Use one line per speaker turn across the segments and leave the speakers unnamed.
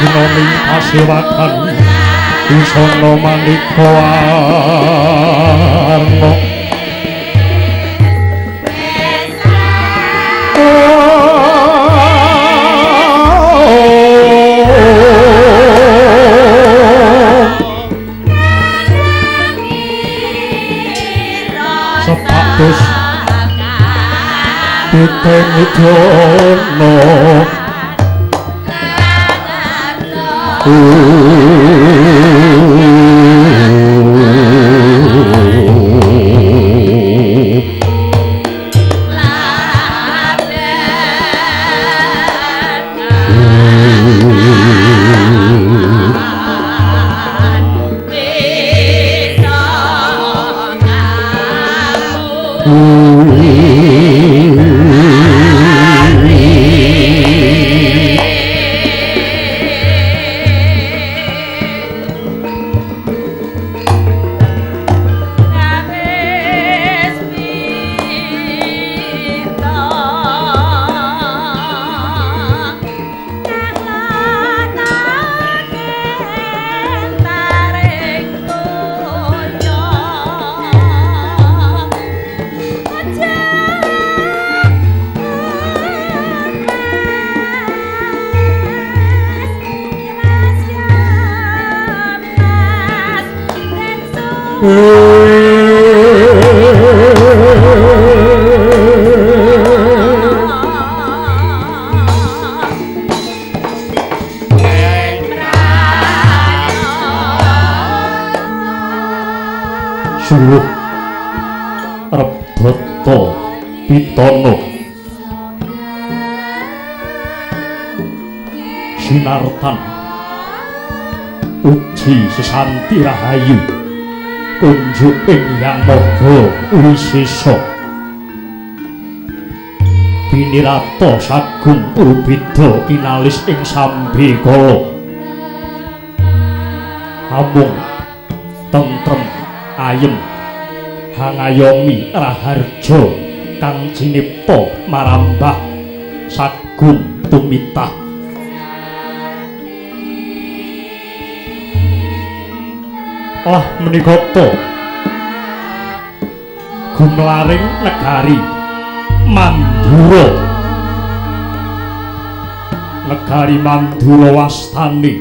gunane pasewakan busana maneka warna. Sepatus piteng dono Suluh Rebata Pitana Sinartan Uji Sesanti Rahayu kunjuk ing Hyang Maha Wisesa Binirata sagung Purbida kinalis ing sambekala amung tentrem ayem hangayomi raharja kang cinipta marambah sagung tumitah. Lah menika ta gumlaring negari Mandura, negari Mandura wastane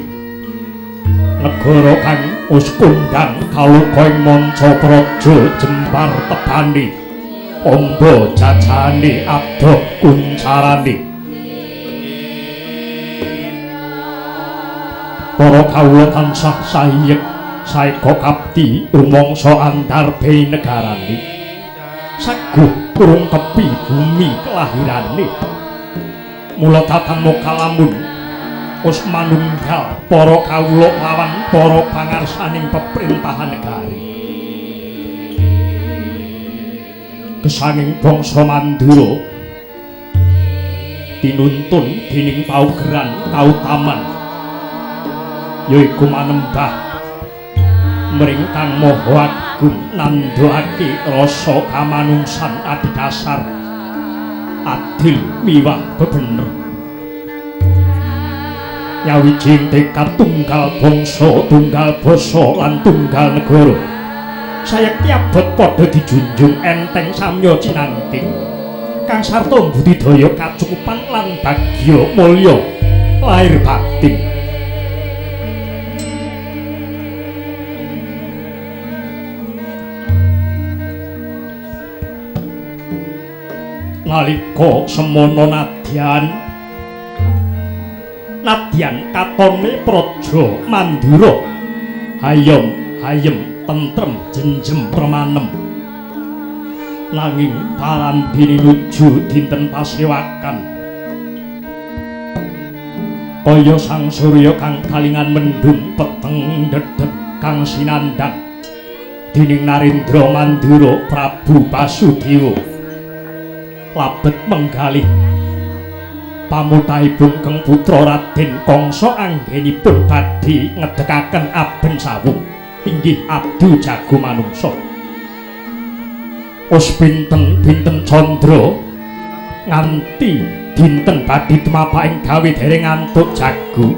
negara kang wis kondhang kaloka ing manca praja jembar tebane amba jajane adoh kuncarane. Para kawula tansah sayek saeka kapti rumangsa andarbe negarane saguh kurung tepi bumi kelahirane. Mula datang mokalamun wis manunggal para kawula lawan para pangarsaning peperintahan negari. Gesanging bangsa Mandura tinuntun dening paugeran kautaman yaiku manembah mring Kang Maha Agung nandhakake rasa kamanungsan adhedhasar adil miwah bebener. Nyawijing tekad tunggal bangsa, tunggal basa lan tunggal negara sayekti abot padha dijunjung enteng samya cinangking kang sarta budidaya kacukupan lan bagya mulya lahir batin. Nalika semono nadyan nadyan katone praja Mandura hayom hayem tentrem jenjem permanem, nanging parandene nuju dinten pasewakan kaya sang surya kang kalingan mendung peteng dedeg kang sinandhang dening Narendra Mandura Prabu Basudewa labet menggalih pamutahipun Keng Putra Raden Kangsa anggenipun badhe ngedekaken aben sawung inggih adu jago manungsa. Wis pinten-pinten candra nganti dinten badhe tumapaking gawe dereng ngantuk jago.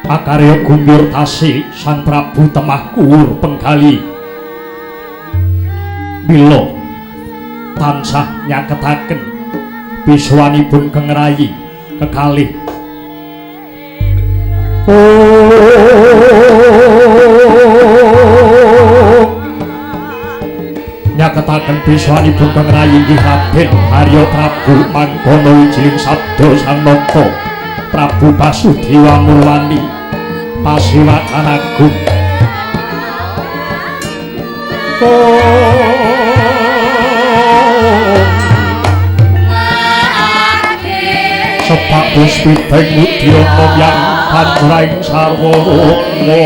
Akarya gumbyur tasi Sang Prabu Temah Kuwur penggali mila tansah nyaketaken biswanipun kengrayi kekalih. Nyaketaken biswanipun kengrayi inggih Raden Harya Prabu mangkono wijiling sabda Sang Nata Prabu Basudewa Murwani pasiwakan agung. Sepak puspiteng mudyana yang pandraing sarwa rukma.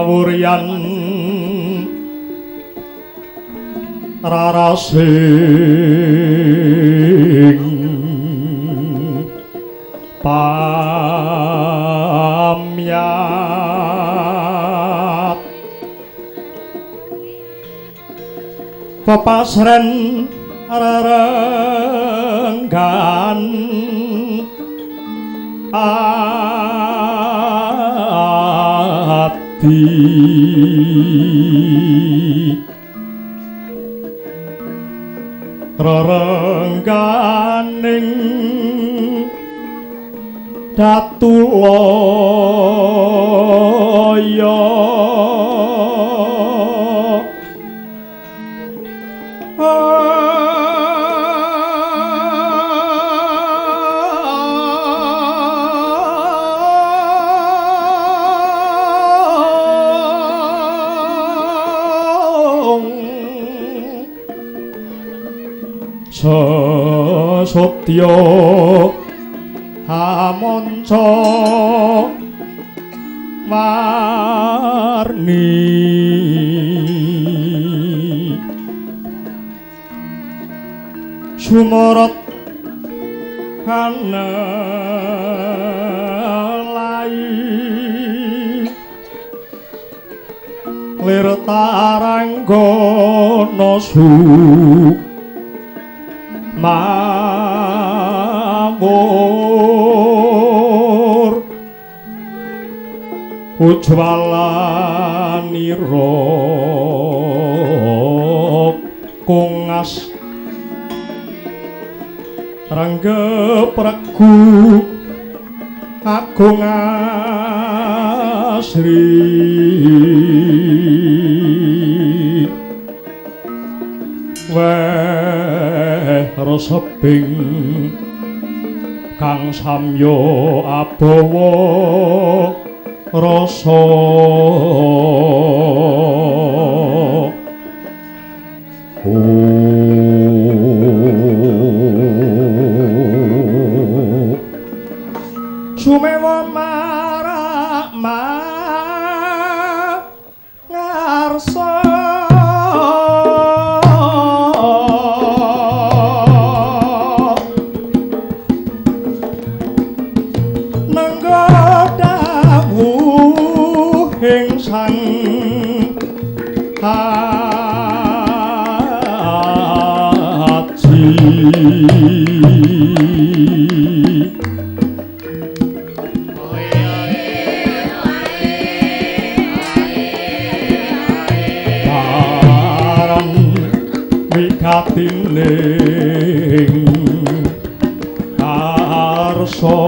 Kawuryan rarasing pamyat pepasren rerenggan ati rerengganing datulaya. Sesotya hamanca warni sumorot kanelai lir taranggana su mamur ujwalanira kongas ranggep regu agung asri weh reseping kang samya abawa rasa. Sumewa marak mangarsa Sang Haji Sejatining karsa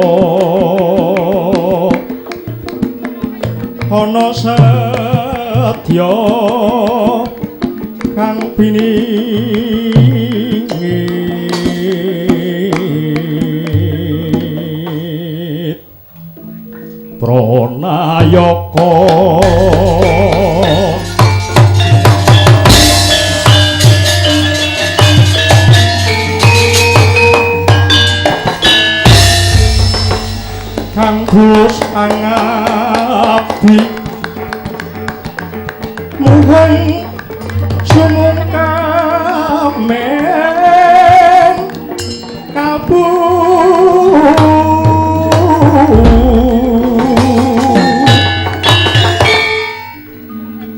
ana sedya kang piningit Pranayaka. Kang Gus angabdi muhun sumung kamen kalbu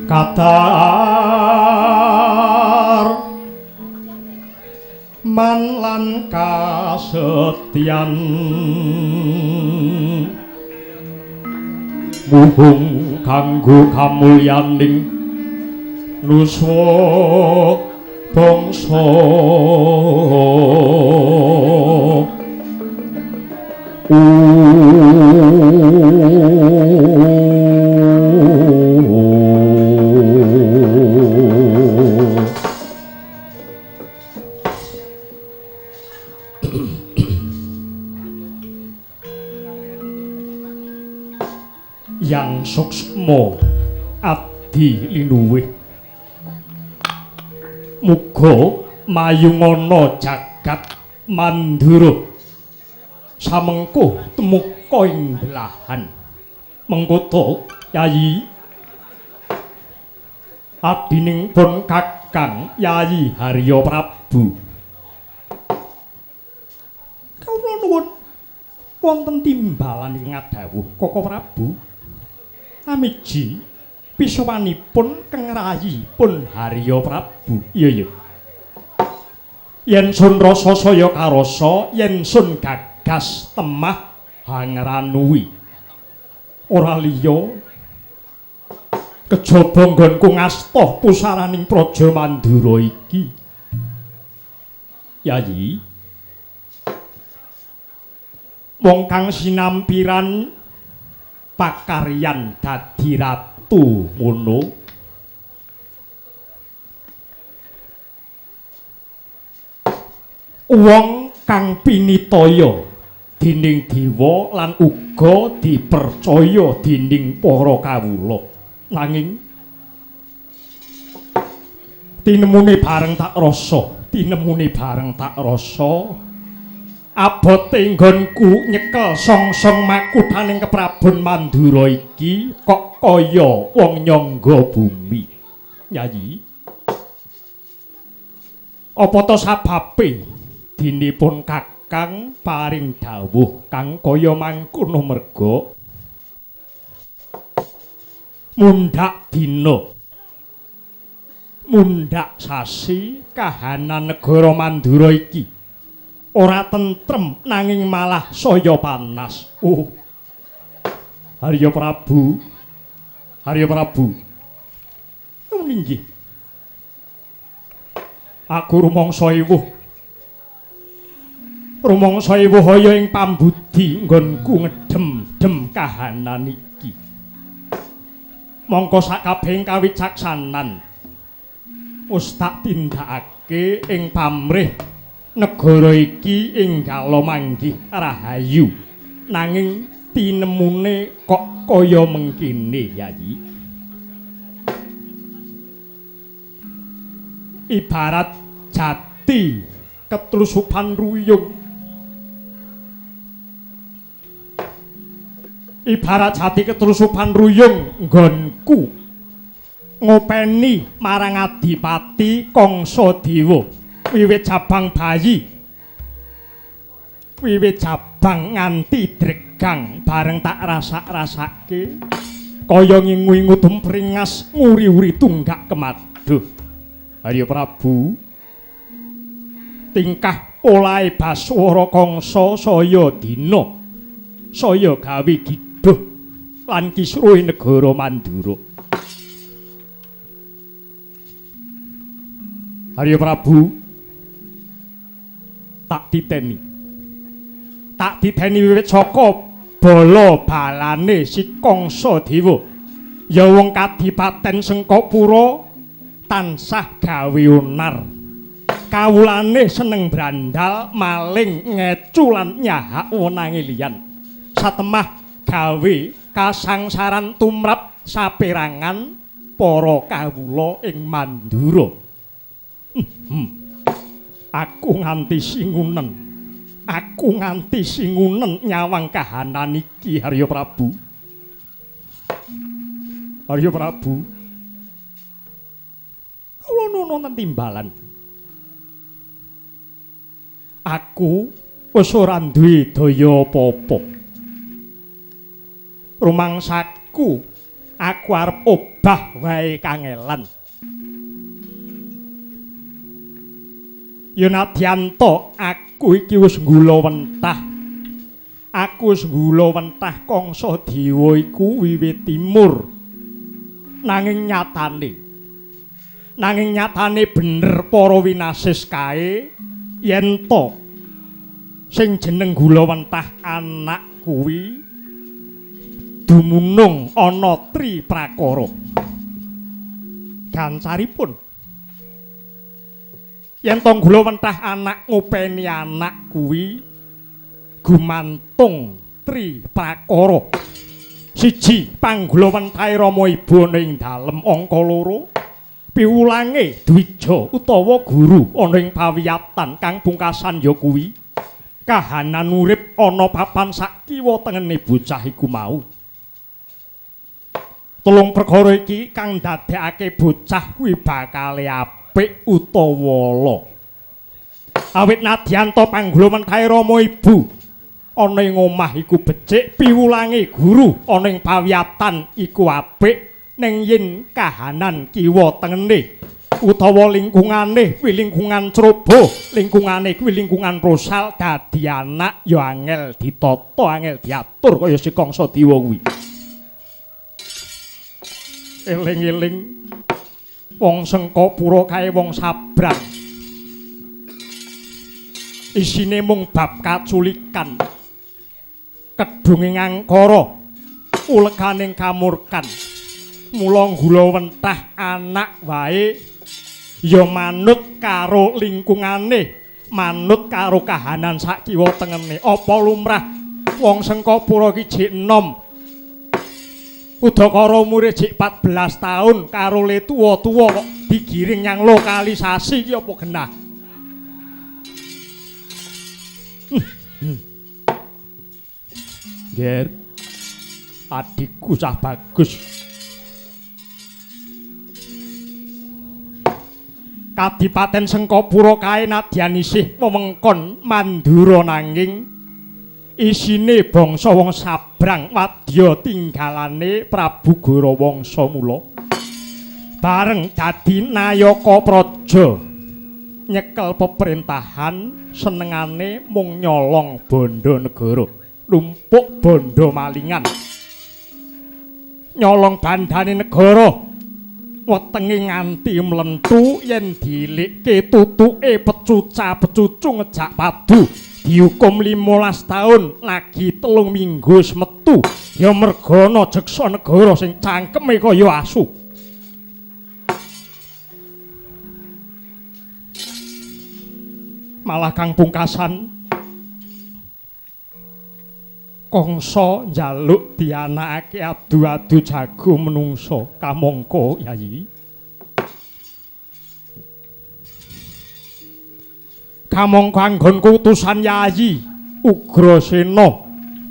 katar man lan kasetyan muhung kanggo kamulyaning nusa bangsa. Yang suksma abdi linuwih muga mayungana jagat Mandura samengko temuka ing belahan mengkoto Yayi adining pun Kakang Yayi Harya Prabu. Kawula nuwun wonten timbalan ing ngadhawuh Koko Prabu. Amiji pisowanipun keng rayi pun Harya Prabu. Iya iya. Yen sun rasa saya karasa, yen sun gagas temah hangranuwi. Ora liya kejaba nggonku ngasta pusaraning Praja Mandura iki. Yayi, wong kang sinampiran pakaryan dadi ratu ngono wong kang pinitaya dening dewa lan uga dipercaya dening para kawula, nanging tinemune bareng tak rasa, tinemune bareng tak rasa abote nggonku nyekel songsong makuthaning keprabon Mandura iki kok kaya wong nyangga bumi. Yayi, apa to sababe dinipun Kakang paring dawuh kang kaya mangkono? Merga mundhak dina mundhak sasi kahanan negara Mandura iki ora tentrem nanging malah saya panas. Oh Harya Prabu, Harya Prabu, inggih aku rumangsa ewuh, rumangsa ewuh aya ing pambudi nggonku ngedem-dem kahanan iki. Mongko sakabehing kawicaksanan wis tak tindakake ing pamrih negara iki enggala manggih rahayu, nanging tinemune kok kaya mengkene. Yayi, ibarat jati ketlusupan ruyung, ibarat jati ketlusupan ruyung nggonku ngopeni marang Adipati Kangsa Dewa wiwit jabang bayi, wiwit jabang nganti dregang bareng tak rasak-rasake kaya ngingu-ingu tumpringas nguri-uri tunggak kemaduh. Harya Prabu, tingkah polahe Baswara Kangsa saya dina saya gawe giduh lan kisruhe negara Mandura. Harya Prabu, Tak titeni. Tak titeni wiwit saka bala balane si Kangsa Dewa. Ya wong kadipaten Sengkapura tansah gawe onar. Kawulane seneng brandal, maling, ngecu lan nyahak wenange liyan. Satemah gawe kasangsaran tumrap saperangan para kawula ing Mandura. Aku nganti singunen. Aku nganti singunen nyawang kahanan iki, Harya Prabu. Harya Prabu. Kula nuwun wonten timbalan. Aku wis ora duwe daya apa-apa. Rumangsaku aku arep obah wae kangelan. Ya nadyan to aku iki wis nggula wentah. Aku wis nggula wentah Kangsa Dewa iku wiwit timur. Nanging nyatane bener para winasis kae yen to sing jeneng gula wentah anak kuwi dumunung ana tri prakara. Gancaripun yen to gula wentah anak ngopeni anak kuwi gumantung tri prakara. Siji, panggula wentahe rama ibu ana ing dalem angka loro, piwulange dwija utawa guru ana ing pawiyatan kang pungkasan ya kuwi kahanan urip ana papan sak kiwa tengene bocah iku mau. Telung perkara iki kang ndadekake bocah kuwi bakale apik utawa ala. Awit nadyan to panggula wentahe rama ibu ana ing omah iku becik, piwulange guru ana ing pawiyatan iku apik, ning yen kahanan kiwa tengene utawa lingkungane kuwi lingkungan ceroboh, lingkungane kuwi lingkungan rosal, dadi anak ya angel ditata, angel diatur kaya si Kangsa Dewa kuwi. Eling-eling wong Sengkapura kae wong sabrang, isine mung bab kaculikan, kedunge ngangkara, uleganing kamurkan. Mula nggula wentah anak wae ya manut karo lingkungane, manut karo kahanan sak kiwa tengene. Apa lumrah wong Sengkapura iki jek enom, udakara umure jek 14 taun karo le tuwa-tuwa kok digiring nyang lokalisasi iki apa genah? Ger, adikku cah bagus. Kadipaten Sengkapura kae nadyan isih wewengkon Mandura nanging isine bangsa wong sabrang wadya tinggalane Prabu Gorawangsa. Mula bareng dadi nayaka praja nyekel peperintahan senengane mung nyolong bondo negara, numpuk bondo malingan, nyolong bandane negara, wetenge nganti mlentu. Yen dilikke tutuke pecuca-pecucu ngejak padu, dihukum 15 tahun lagi 3 minggu wis metu, ya merga ana jeksa negara sing cangkeme kaya asu. Malah kang pungkasan Kangsa njaluk dianakake adu-adu jago menungso kamangka Yayi. Kamangka anggonku utusan Yayi Ugrasena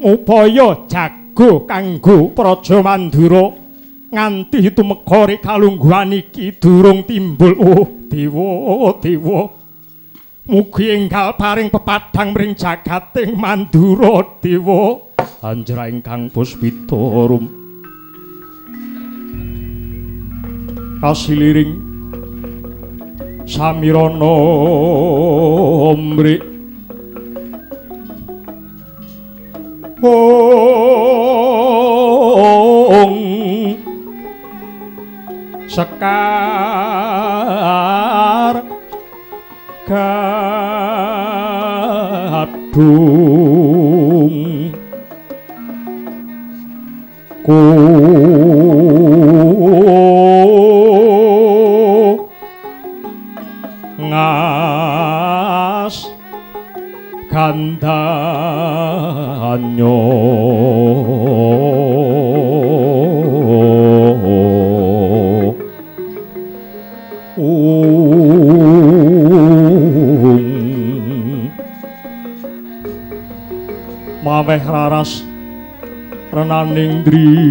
ngupaya jago kanggo Praja Mandura nganti tumeka ri kalungguhan iki durung timbul. Oh dewa, dewa, mugi enggal paring pepadhang mring jagating Mandura dewa. Anjra ingkang puspita rum kasiliring samirana mrik ong sekar kadung ku ngas gandanyo maweh raras renaning driya.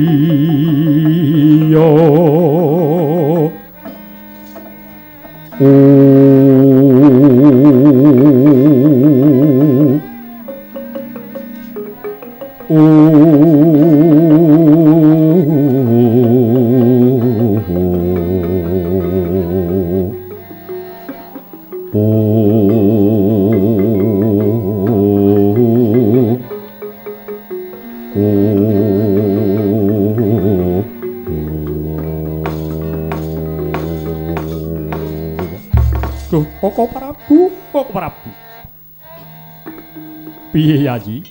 Duh, Koko Prabu, Koko Prabu. Piye Yayi?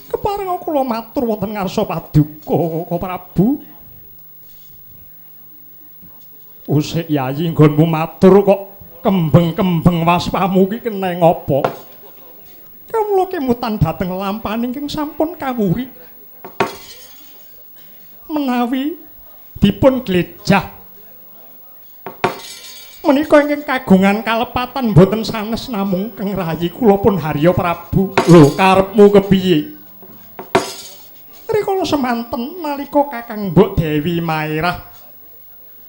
Kepareng kula matur wonten ngarsa paduka Koko Prabu. Usik Yayi nggonmu matur kok kembeng-kembeng waspamu ki keneng apa? Kawula kemutan dhateng lampahan ingkang sampun kawuri. Menawi dipun glejah menika ingkang kagungan kalepatan boten sanes namung Kang Rayi kula pun Harya Prabu. Lho, karepmu kepiye? Rikala semanten nalika Kakang Mbok Dewi Maerah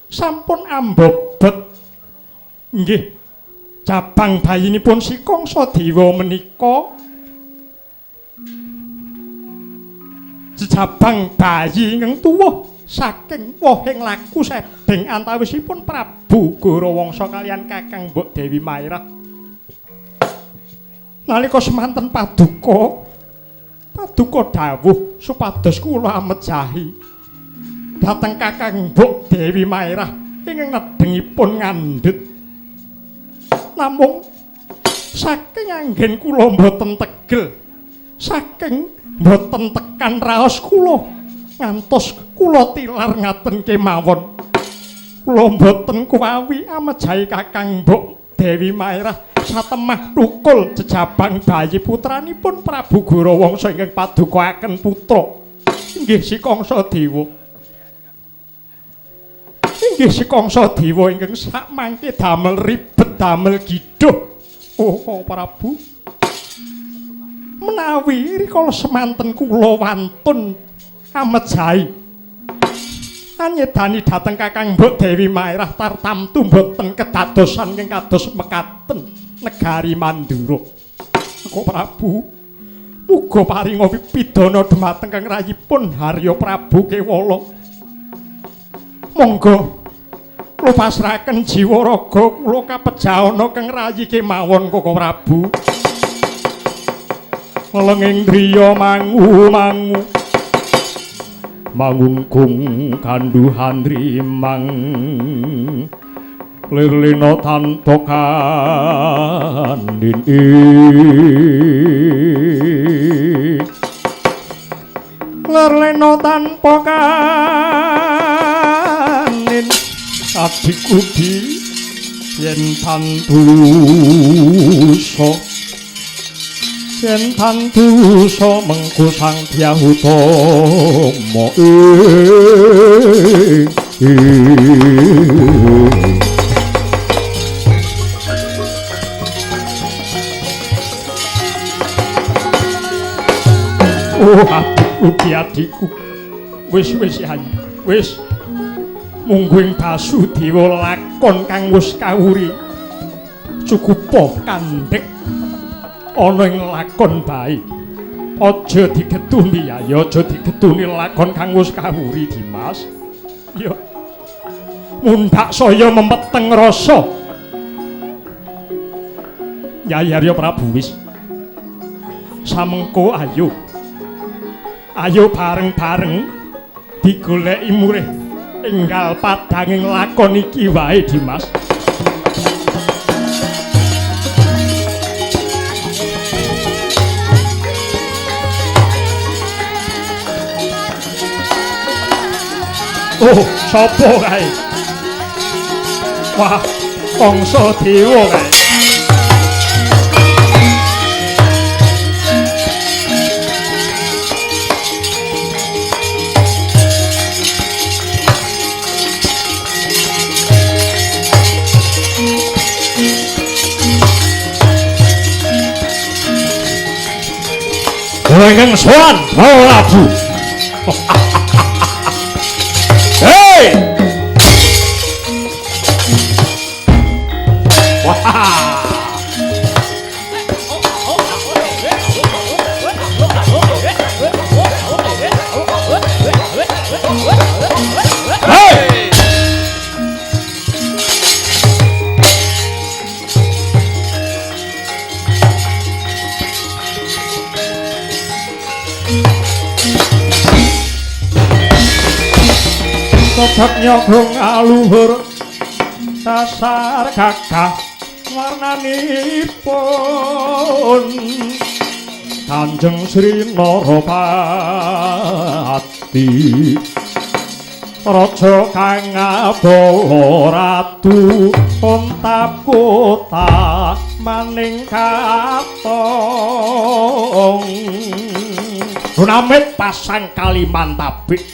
sampun ambobet nggih jabang bayinipun Si Kangsa Dewa menika jejabang bayi ingkang tuwuh saking wohing laku sedeng antawisipun Prabu Gorawangsa kaliyan Kakang Mbok Dewi Maerah. Nalika semanten paduka dawuh supados kula amejahi dhateng Kakang Mbok Dewi Maerah ingkang nedengipun ngandhut. Namung saking anggen kula mboten tegel, saking mboten tekan raos kula ngantos kula tilar ngaten kemawon. Kula mboten kuwawi amejahi Kakang Mbok Dewi Maerah satemah tukul jejabang bayi putranipun Prabu Gorawangsa ingkang padukaken putra inggih Si Kangsa Dewa. Inggih Si Kangsa Dewa ingkang sakmangke damel ribet damel gidhuh. Oh Prabu, menawi rikala semanten kula wantun amejahi anyedani dhateng Kakang Mbok Dewi Maerah tartamtu mboten kedadosan ingkang kados mekaten negari Mandura. Kok Prabu muga paringa pidana dhumateng Kang Rayipun Harya Prabu Kewala. Monggo kula pasrahaken jiwa raga kula kapejahana Kang Rayi kemawon Koko Prabu. Lenging driya mangu-mangu mangungkung kanduhan rimang lirlina tanpa kandhin lirlina tanpa kandhin adikubi yen tantusa yen tantusa mengko Sang Hyang Utama. Oh adikku, adikku, wis wis Yayi, wis mungguing Basudewa lakon kang wis kawuri cukupa kandhek ana ing lakon bae. Aja digetuni Yayi, aja digetuni lakon kang wis kawuri Dimas. Ya mundhak saya memeteng rasa. Yayi Arya Prabu wis samengko ayo. Ayo bareng-bareng digoleki murih enggal padanging lakon iki wae Dimas. Oh, sapa kae? Wah, Kangsa Dewa kae. Ingkang sowan Prabu. Hei! Wah! Hei! Tobat nyogrong aluhur tasar gagah warnanipun Kanjeng Sri Narapati raja kang ngabala ratu Kontap kota maning katong. Amit pasang Kalimantabik,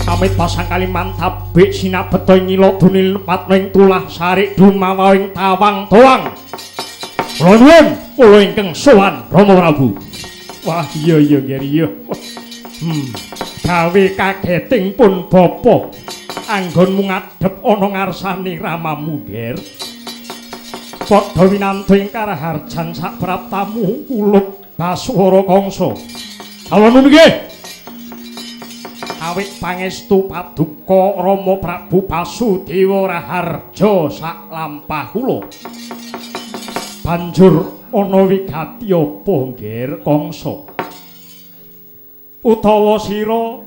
amit pasang Kalimantabik sinabeta nyila dunil lepat ing tulah sarik dumawa ing tawang toang. Kula nuwun kula ingkang sowan Rama Prabu. Wah iya iya nggih iya. Gawe kageting pun bapa anggonmu ngadhep ana ngarsane ramamu nggih. Padha winantu ing karaharjan sapraptamu kulup Baswara Kangsa. Awon nggih. Awit pangestu paduka Rama Prabu Basudewa Raharja sak lampah kula. Banjur ana wigati apa nggih Kangsa? Utawa sira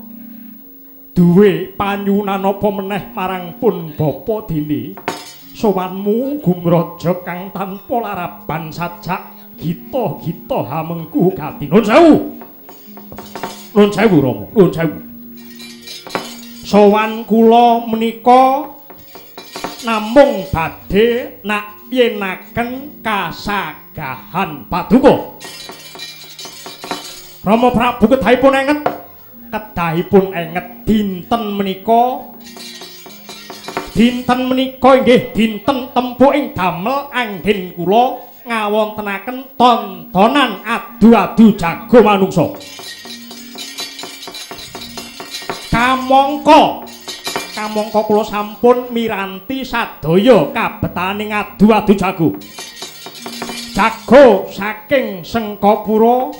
duwe panyunan apa meneh marang pun bapa dene sowanmu gumraja kang tanpa laraban sajak gita-gita hamengku gati. Nun sewu. Nun sewu Rama, nun sewu. Sowan kula menika namung badhe nak yenaken kasagahan paduka. Rama Prabu kedahipun enget, kedahipun enget dinten menika. Dinten menika inggih dinten tempuh ing damel anggen kula ngawontenaken tontonan adu-adu jago manungsa. Kamangka kamangka kula sampun miranti sadaya kabetaning adu-adu jago. Jago saking Sengkapura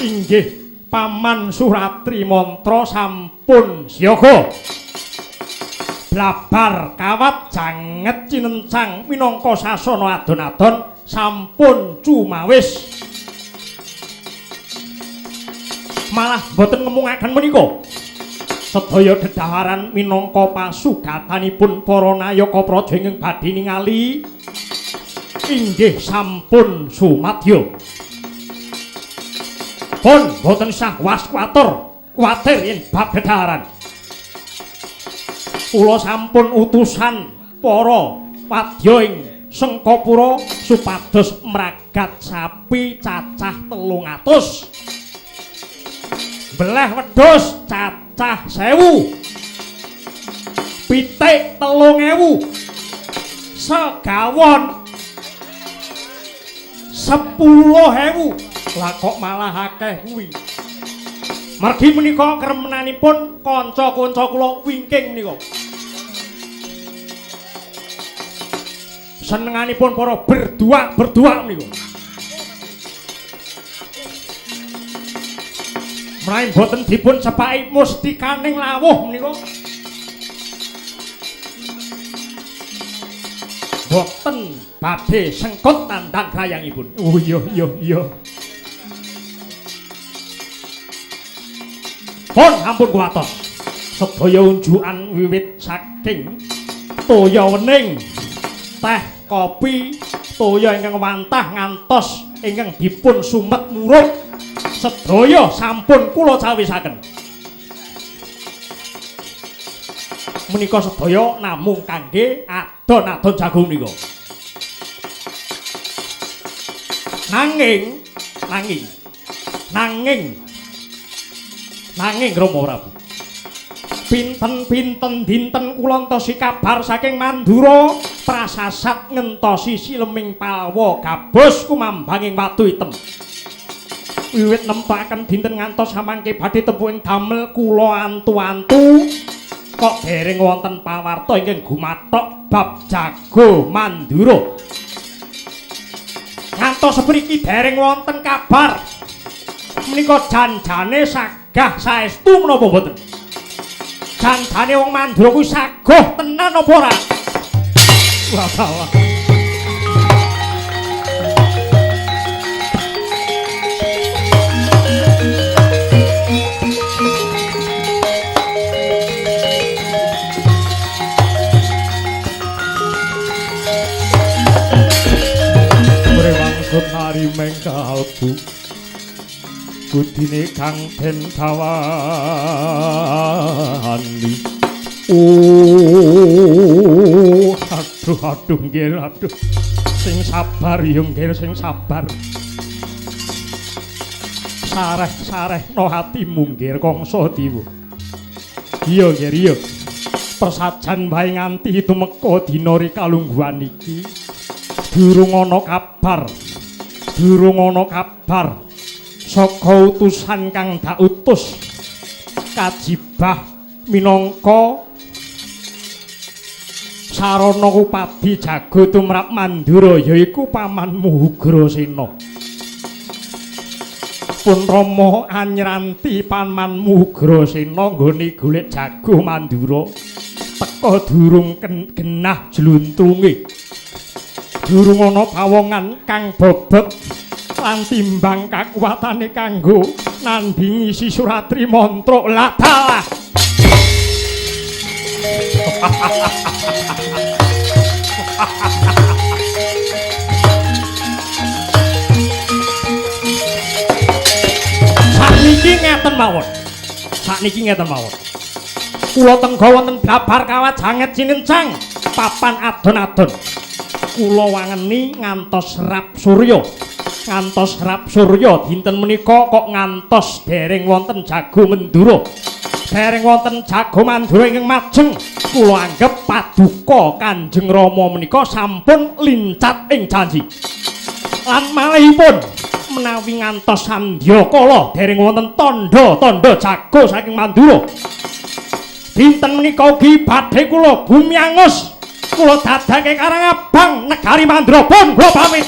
inggih Paman Suratri Mantra sampun siaga. Blabar kawat janget cinencang minangka sasana adon-adon sampun cumawis. Malah boten ngemungaken menika. Sedaya dedaharan minangka pasugatanipun para nayaka praja ingkang badhe ningali inggih sampun sumadya. Pun boten sah was kuwatir, kuwatir yen bab dedaharan. Kula sampun utusan para wadya ing Sengkapura supados mragat sapi cacah 300. Beleh wedhus cacah 1000. Pitik 3000. Segawon 10.000. Lah kok malah akeh kuwi. Margi menika kremenanipun kanca-kanca kula wingking menika. Senenganipun para berdua-berdua menika. Menawi boten dipun cepaki mustikaning lawuh menika. Boten badhe sengkut tandang grayangipun. Oh iya iya iya. Pun ampun kuwatos. Sedaya unjukan wiwit saking toya wening, teh, kopi, toya ingkang wantah ngantos ingkang dipun sumet murup sedaya sampun kula cawisaken. Menika sedaya namung kangge adon-adon jago menika. Nanging nanging nanging nanging Rama Prabu, pinten-pinten dinten kula entosi kabar saking Mandura prasasat ngentosi sileming palwa gabus kumambanging watu item. Wiwit nemtokaken dinten ngantos samangke badhe tepuh ing damel kula antu-antu kok dereng wonten pawarta ingkang gumathok bab jago Mandura. Ngantos sepriki dereng wonten kabar. Menika janjane sagah saestu menapa mboten? Janjane wong Mandura kuwi sagoh tenan apa ora? Wah, wah. Nari mengkalbu budine kang den dawani. Oh, aduh aduh nggih aduh. Sing sabar yo nggih sing sabar. Sareh-sarehno hatimu nggih Kangsa Dewa. Iya nggih iya. Persajan wae nganti tumeka dina rikalungguhan iki. Durung ana kabar. Durung ana kabar saka utusan kang dak utus kajibah minangka sarana upadi jago tumrap Mandura yaiku pamanmu Ugrasena. Pun Rama anyranti pamanmu Ugrasena nggone golek jago Mandura teka durung genah jluntrunge. Durung ana pawongan kang bobot lan timbang kakuwatane kanggo nandingi si Suratri Mantra ladalah. Sakniki ngeten mawon. Sakniki ngeten mawon. Kula tengga wonten blabar kawat janget cinencang papan adon-adon. Kula wangeni ngantos rap surya. Ngantos rap surya dinten menika kok ngantos dereng wonten jago Mandura. Dereng wonten jago Mandura ingkang majeng. Kula anggep paduka Kanjeng Rama menika sampun lincat ing janji. Lan malihipun menawi ngantos sandyakala dereng wonten tandha-tandha jago saking Mandura. Dinten menika ugi badhe kula bumyangus. Kula dadake Karang Abang negari Mandura pun kula pamit.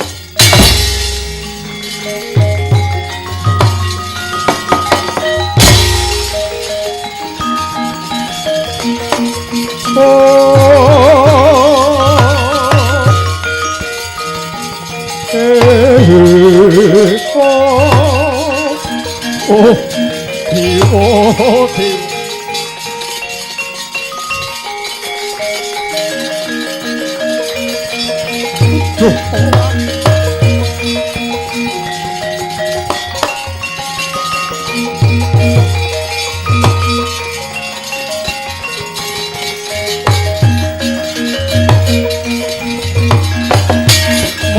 Oh, oh, oh, oh, oh.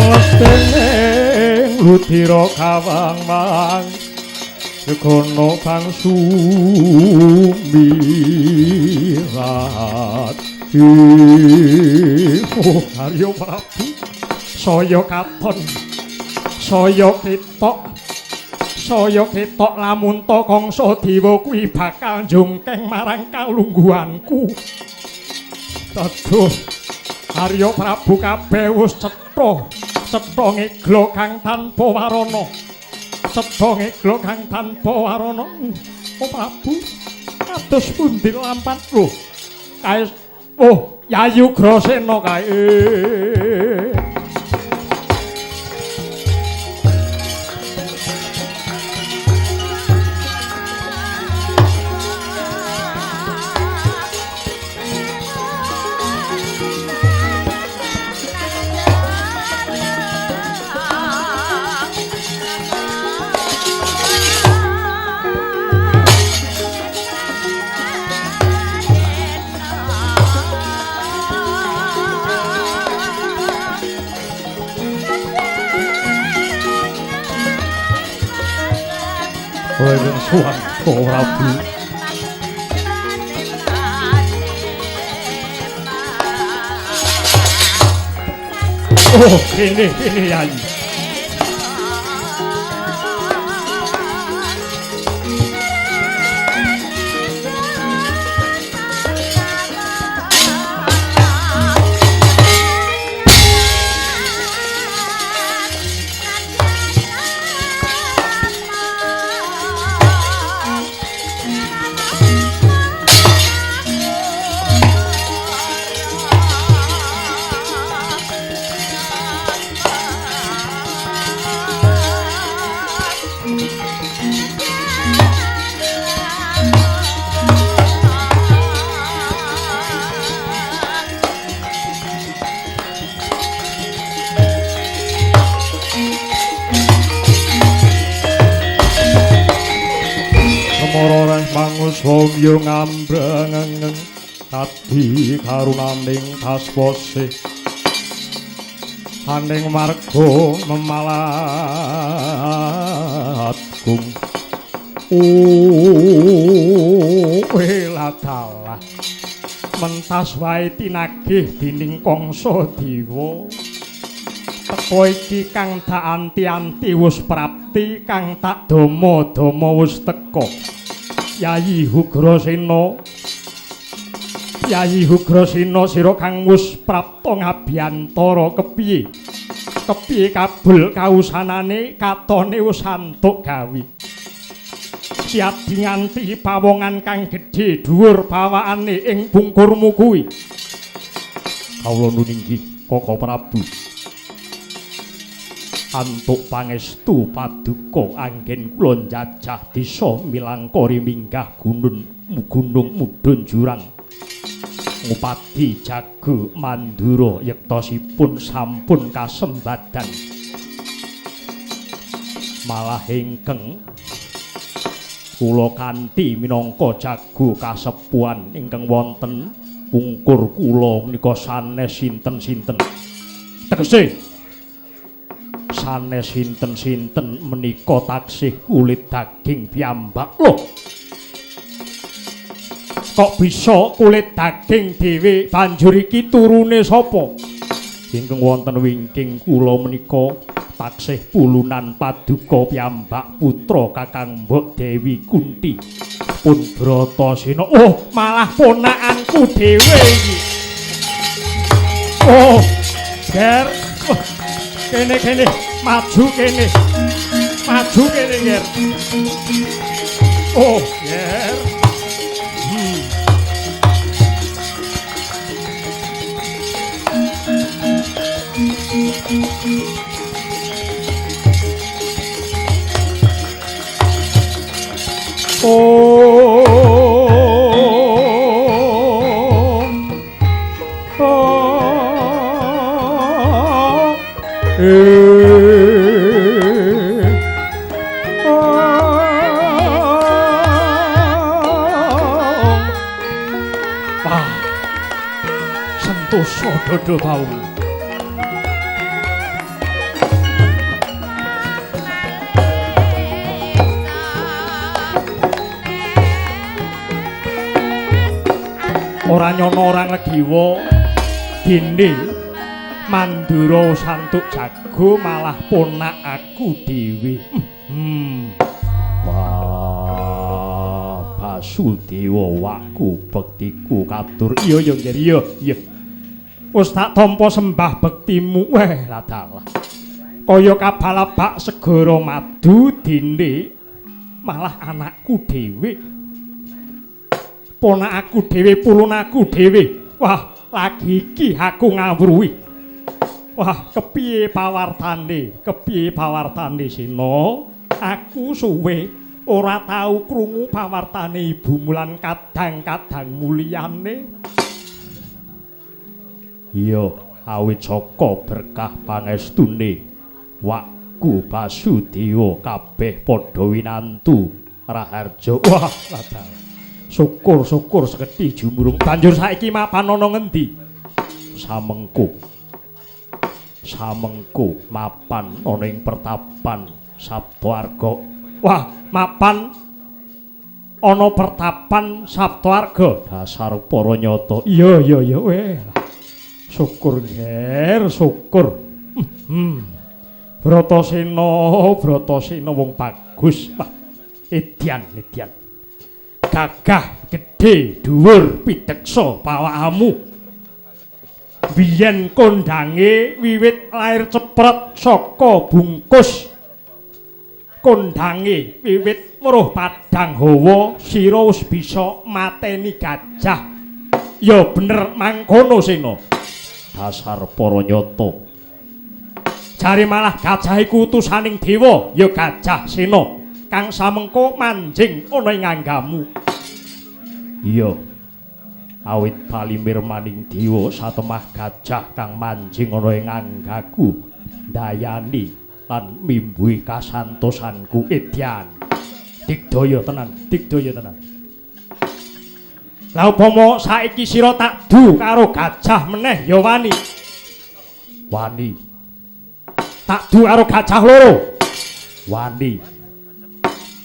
Mestene ludira kawang-wang kono kang sumirat. Oh, Arya Prabu saya katon, saya ketok lamun ta Kangsa Dewa kuwi bakal njungkeng marang kalungguhanku. Aduh, Arya Prabu kabeh wis cetha, cetha ngeglo kang tanpa warana. Cetha ngeglo kang tanpa warana. Oh Prabu, kados pundi lampan lho? Kae oh, Yayi Ugrasena kae. Kowe suwan Prabu. Oh, kene kene Yayi. Somyo ngambrengeng kadi karunaning kaswase aning marga memalat gung weladalah mentas wae tinagih dening Kangsa Dewa. Teko iki kang tak anti-anti wis prapti, kang tak dama-dama wis teka. Yayi Hugrasena, Yayi Hugrasena, sira kang wis prapta ngabiyantara kepiye? Kepiye kabul kausanane katone wis antuk gawe. Siadi nganti pawongan kang gedhe dhuwur pawaane ing bungkurmu kuwi. Kawula nuninggi Kaka Prabu. Antuk pangestu paduka anggen kula njajah desa milangkari minggah gunung gunung mudhun jurang ngupadi jago Mandura yektosipun sampun kasembadan. Malah ingkang kula kanthi minangka jago kasepuhan ingkang wonten pungkur kula menika sanes sinten-sinten. Tegese sanes sinten-sinten menika taksih kulit daging piyambak. Loh, kok bisa kulit daging dhewe banjur iki turune sapa? Ingkang wonten wingking kula menika taksih pulunan paduka piyambak putra Kakang Mbok Dewi Kunti pun Bratasena. Oh, malah ponakanku dhewe iki. Oh, ger. Oh, kene kene maju kene. Maju kene, ger. Oh, ger. Oh, oh, wah, sentosa dodo bau. Ora nyono ora nglegiwa dene Mandura santuk jago malah ponak aku dhewe. Wah, Basudewa wakku bektiku katur. Iya ya nggih, iya iya. Wis tak tampa sembah bektimu. Weh, ladalah. Kaya kabalabak segara madu dene malah anakku dhewe. Ponak aku dhewe, pulun aku dhewe. Wah, lagi iki aku ngawruhi. Wah, kepiye pawartane? Kepiye pawartane Sena? Aku suwe ora tau krungu pawartane ibumu lan kadang-kadang muliyane. Iya, awit saka berkah pangestune wakku Basudewa kabeh padha winantu raharja. Wah, ladal. Syukur-syukur sekedhi jumurung. Banjur saiki mapan ana ngendi? Samengko. Samengko mapan ana ing pertapan Sabtaarga. Wah, mapan ana pertapan Saptawarga. Dasar para nyata. Iya iya iya weh. Syukur nger, syukur. Bratasena, Bratasena wong bagus. Wah, edian, edian. Gagah gedhe dhuwur pideksa pawakmu. Biyen kondange wiwit lair cepret saka bungkus. Kondange wiwit weruh padang hawa sira wis bisa mateni gajah. Ya bener mangkono Sena. Dasar para nyata. Jare malah gajah iku utusaning dewa, ya Gajah Sena kang samengko manjing ana ing anggamu. Iya. Awit palimir maning dewa satemah gajah kang manjing ana ing anggaku ndayani lan mimbuhi kasantosanku edyan. Digdaya tenan, digdaya tenan. Lah upama saiki sira tak du karo gajah meneh ya wani. Wani. Tak du karo gajah loro. Wani.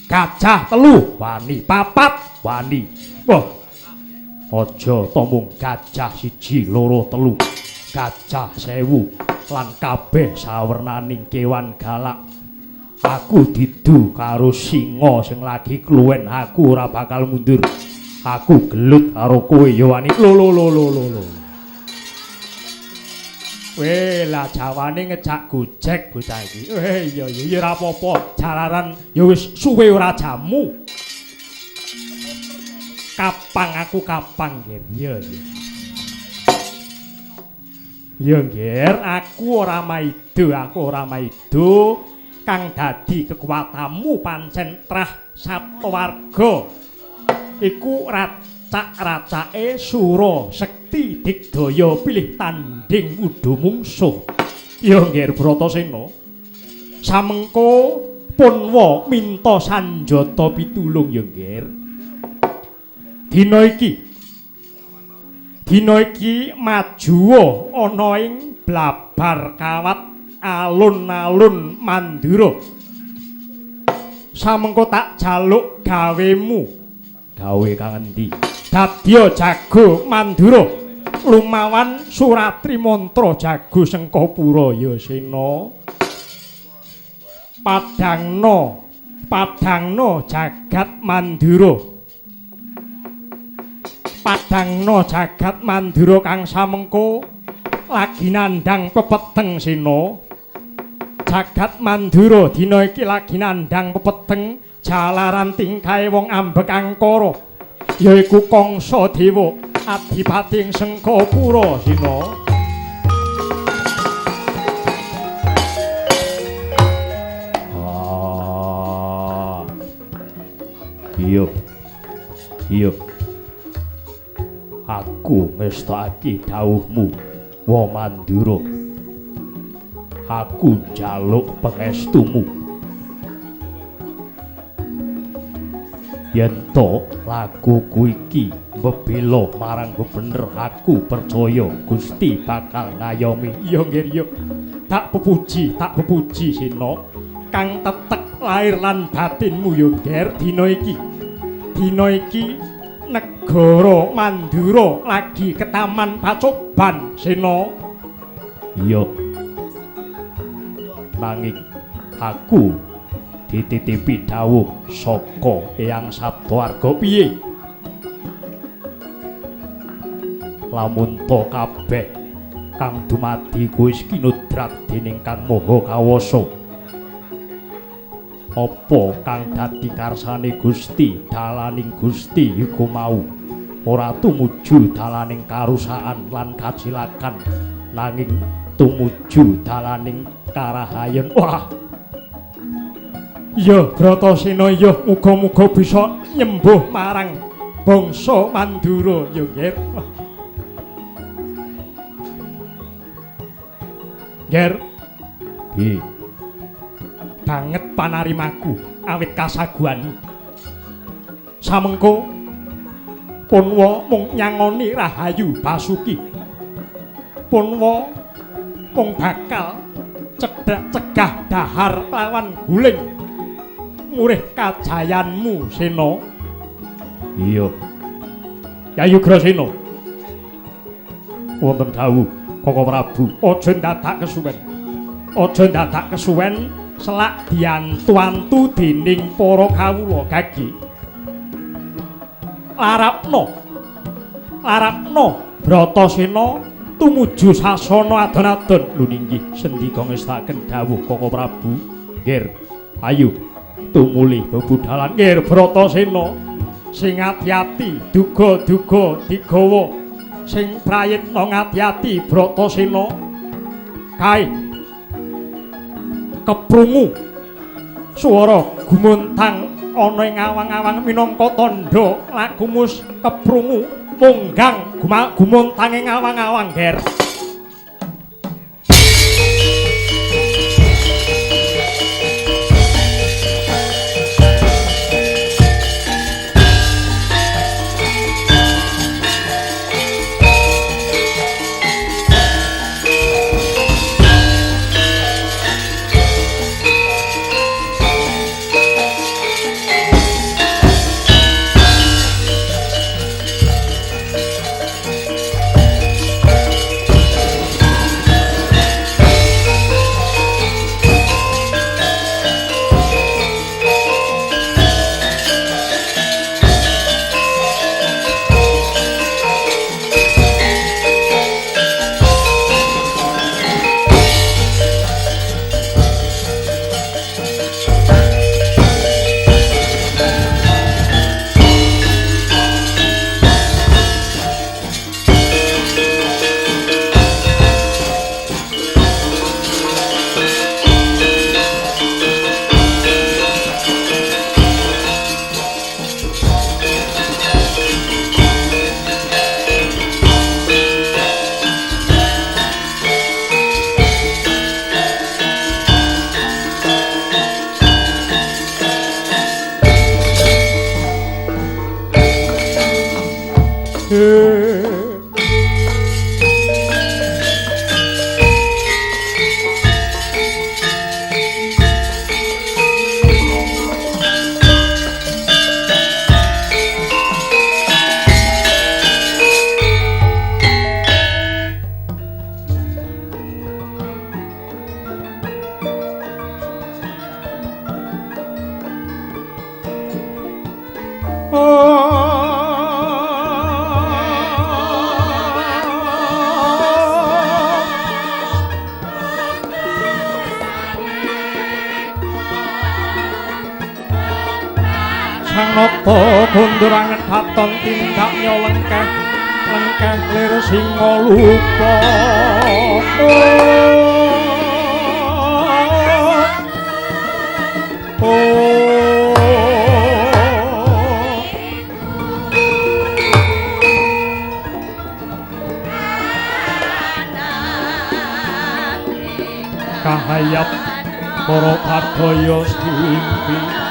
Gajah telu, wani. Papat, wani. Wah. Aja to mung gajah 1, 2, 3. Gajah 1000 lan kabeh sawernaning kewan galak. Aku didu karo singa sing lagi kluwen, aku ora bakal mundur. Aku gelut karo kowe ya wani. Lho lho lho lho lho. Weh, lah jawane ngejak gojek bocah iki. Weh, iya iya ora apa-apa. Jalaran ya wis suwe ora jamu. Kapang aku kapang, Ger. Iya iya. Ya Ger, aku ora maido, aku ora maido. Kang dadi kekuatanmu pancen trah Saptawarga. Iku racak-racake sura sekti digdaya pilih tanding udu mungsuh. Ya Nger Bratasena. Samengko punwa minta sanjata pitulung ya Nger. Dina iki majuwa ana ing blabar kawat alun-alun Mandura. Samengko tak jaluk gawemu. Gawe kang endi? Dadya jago Mandura lumawan Suratri mantra jago Sengkapura ya Sena. Padangna, padangna jagat Mandura. Padangna jagat Mandura kang samengko lagi nandhang pepeteng Sena. Jagat Mandura dina iki lagi nandhang pepeteng jalaran tingkahe wong ambek angkara yaiku Kangsa Dewa adipati ing Sengkapura Sena. Ah. Iya. Iya. Aku ngestokake dawuhmu wa Mandura. Aku njaluk pangestumu. Yen to lakuku iki mbebela marang bebener, aku percaya Gusti bakal ngayomi. Iya nggih iya. Tak pepuji Sena kang tetek lahir lan batinmu ya Nger dina iki. Dina iki negara Mandura lagi ketaman pacoban Sena. Iya. Nanging aku dititipi dawuh saka Eyang Saptawarga. Piye? Lamun to kabeh kang dumadi wis kinudrat dening Kang Maha Kawasa. Apa kang dadi karsane Gusti, dalaning Gusti iku mau ora tumuju dalaning karusaan lan kacilakan, nanging tumuju dalaning karahayen. Wah. Ya Bratasena ya muga-muga bisa nyembuh marang bangsa Mandura ya Nger. Nger. Piye? Banget panarimaku awit kasaguhanmu. Samengko punwa mung nyangoni Rahayu Basuki. Punwa mung bakal cedhak cegah dahar lawan guling. murih kajayanmu Sena. Iya. Yayi Ugrasena. Wonten dawuh Koko Prabu, aja dadak kesuwen. Aja dadak kesuwen selak diantu-antu dening para kawula gagi. Larapno. Larapno Bratasena tumuju sasana adon-adon. Lho inggih sendika ngestakaken dawuh Koko Prabu. Nggih, ayo tumuli bebudalan. Nggih Bratasena, sing ati-ati duga-duga digawa, sing prayitna ngati-ati Bratasena. Kae keprungu swara gumuntang ana ing awang-awang minangka tandha lakumus keprungu munggang gumuntang ing awang-awang ger. Kondurangen katon tindak nyolengkeh lengkeh lir singa lupa. Kahayap para padaya stimpi.